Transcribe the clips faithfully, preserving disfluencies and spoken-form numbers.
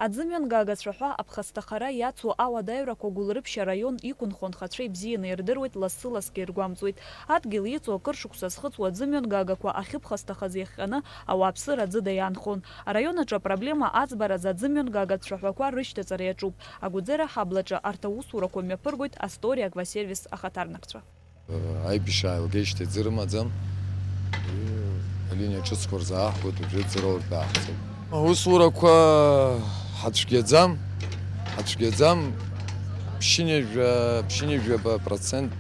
Аӡымҩангага цәаҳәа аԥхасҭахара иацу ауадаҩрақәа Гәылрыԥшь араион иқәынхо анхацәа ибзианы ирдыруеит, лассы-лассгьы иргәамҵуеит. Адгьыл иҵоу акыр шықәса зхыҵуа аӡымҩангагақәа ахьыԥхасҭахаз иахҟьаны ауааԥсыра аӡы даиаанхон. Араион аҿы апроблема аӡбараз аӡымҩангага цәаҳәақәа рышьҭаҵара иаҿуп. Агәыӡера ҳаблаҿы арҭ аусурақәа мҩаԥыргоит Астория Агросервис ахаҭарнакцәа. Аибашьра ааилгеижьҭеи ӡы рымаӡам. Алиниа ҿыцқәа рзааҳгоит, убри ӡыра уртәы ааҳҵоит. Аусурақәа ҳацәгьаӡам, ҳацәгьаӡам, ԥшьынҩажәа, ԥшьынҩажәаба процент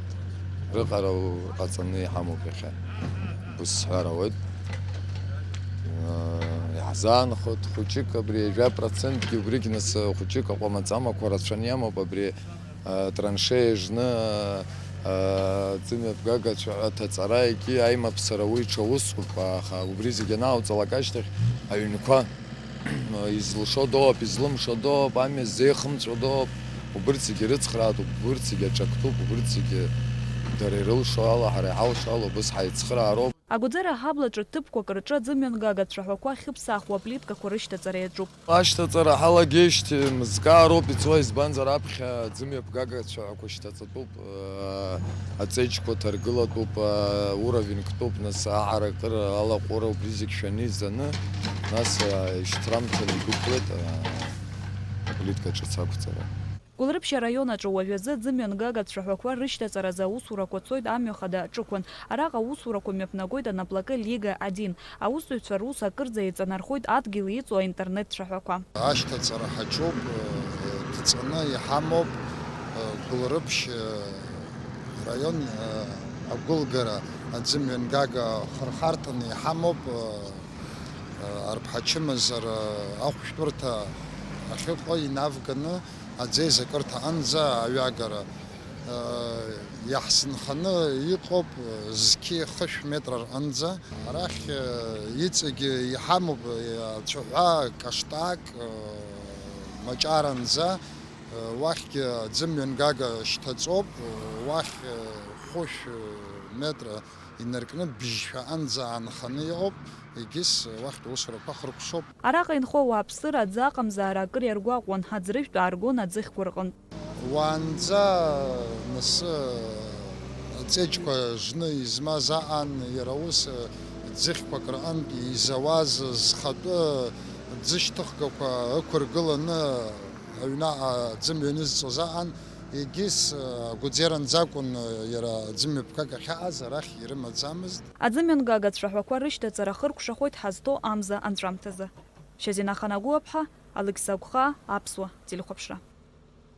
рыҟара ҟаҵаны иҳамоуп иахьа. Ус сҳәар ауеит. Иаҳзаанхоит хәыҷык абри, жәа процентгьы убригь нас хәыҷык аҟәамаҵамақәа рацәаны иамоуп абри. Траншеи жны, ӡымҩаԥгагацәа ҳәа аҭаҵара, егьи аимаԥсара уи ҽа усуп, аха убри зегь анаауҵалак ашьҭахь аҩнқәа изылшо дооуп, излымшо дооуп, амҩа ззеихымҵәо дооуп, убырҭ зегьы рыцхраатәуп, убырҭ зегьы аҿактәуп, убырҭ зегьы дара ирылшо ала, ҳара иҳалшо ала убыс ҳаицхраароуп. Агәыӡера аҳаблаҿы ҭыԥқәак рҿы аӡымҩангага цәаҳәақәа ахьыԥсахуа аплиткақәа рышьҭаҵара иаҿуп. Ашьҭаҵара ҳалагеижьҭеи мызкаароуп иҵуа, избанзар аԥхьа аӡымҩаԥгага цәаҳәақәа шьҭаҵатәуп, аҵеџьқәа ҭаргылатәуп, уровень ктәуп, нас аҳаракыра, алаҟәыра, убри зегь шәаны изаны, нас ишьҭрамҭаны идәықәлеит аплитка ҿыц ақәҵара. Гәылрыԥшь араион аҿы уажәазы аӡымҩангага цәаҳәақәа рышьҭаҵаразы аусурақәа цоит амҩа хада аҿықәан. Араҟа аусурақәа мҩаԥнагоит анаплакы Лига один. Аусзуҩцәа рус акырӡа еиҵанархоит адгьыл иҵоу аинтернет цәаҳәақәа. Ашьҭаҵара ҳаҿуп, ҭҵаны иҳамоуп, Гәылрыԥшь раион агәылгара аӡымҩангага хырхарҭаны иҳамоуп, арԥҳа ачымазара ахәшәтәырҭа ахьыҟоу инавганы, аӡеизакырҭа анӡа аҩагара, э, иаҳзынханы иҟоуп, зқьи хышә метра рҟынӡа. Арахь, э, иҵегьы иҳамоуп, э, ацәаҳәа каштак, э, маҷаранӡа, э, уахьгьы аӡымҩангага шьҭаҵоуп, э, уахь, э, хәышә, э, метра инаркны бжьшәа анӡа аанханы иҟоуп, егьыс уахьтә усурақәа хыркәшоуп. Араҟа инхо ауааԥсыра аӡы аҟамзаара акыр иаргәаҟуан, аӡрыжәтә ааргон аӡыхьқәа рҟынтә. Уаанӡа нас аҵеџьқәа жны измаз аан, иара ус ӡыхьқәак рҟынтә изауаз зхатәы ӡышьҭыхгақәа ықәыргыланы аҩнаҟа аӡы мҩанызҵоз аан, егьыс агәыӡеранӡа акәын иара аӡымҩаԥгага ахьааз, арахь ирымаӡамызт. Аӡымҩангага цәаҳәақәа рышьҭаҵара хыркәшахоит ҳазҭоу амза анҵәамҭазы. Шьазина Ханагәыаԥҳа, Алықьса Гәхаа, Аԥсуа телехәаԥшра.